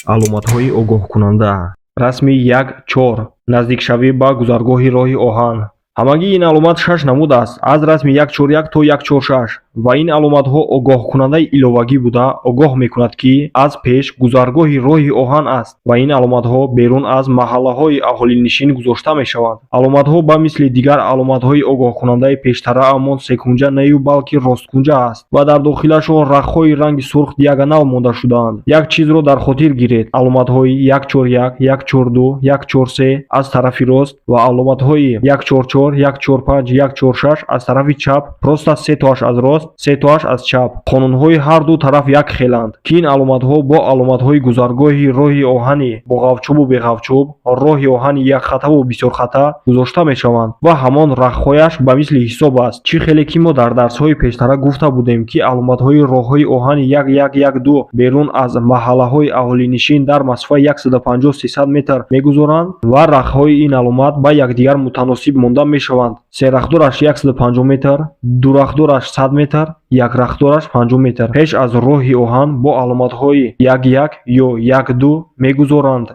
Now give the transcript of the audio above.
Аломатҳои огоҳкунанда. Расми 1.4, наздикшавӣ ба гузаргоҳи роҳи оҳан. Ҳамагӣ ин аломат шаш намуд аст, аз расми 1.4.1 то 1.4.6, ва ин аломатҳо огоҳкунандаи иловагӣ буда, огоҳ мекунад, ки аз пеш гузаргоҳи роҳи оҳан аст, ва ин аломатҳо берун аз маҳаллаҳои аҳолинишин гузошта мешаванд. Аломатҳо ба мисли дигар аломатҳои огоҳкунандаи пештараамон секунҷа нею, балки росткунҷа аст ва дар дохилашон рахтҳои ранги сурх диагонал монда шудаанд. Як чизро дар хотир гиред: аломатҳои 1.4.1, 1.4.2, 1.4.3 аз тарафи рост ва аломатҳои 1.4.4, 1.4.5, 1.4.6 аз тарафи чап, просто сетоаш аз рост, сетоаш аз чап. Қонунҳои ҳар ду тараф як хеланд, ки ин аломатҳо бо аломатҳои гузаргоҳи роҳи оҳани бо ғафчӯбу беғафчӯб, роҳи оҳани якхатаву бисёрхата гузошта мешаванд ва ҳамон рахтҳояш ба мисли ҳисоб аст. Чӣ хеле ки мо дар дарсҳои пештара гуфта будем, ки аломатҳои роҳҳои оҳани 1, 1, 1, 2 берун аз маҳаллаҳои аҳолинишин дар масофаи 150-300 метр мегузоранд ва рахтҳои ин аломат ба якдигар мутаносиб монда мешаванд: серахтдораш 150 метр, дурахтдораш 100 метр, якрахтдораш 50 метр пеш аз роҳи оҳан бо аломатҳои 1.1 ё 1.2 мегузоранд.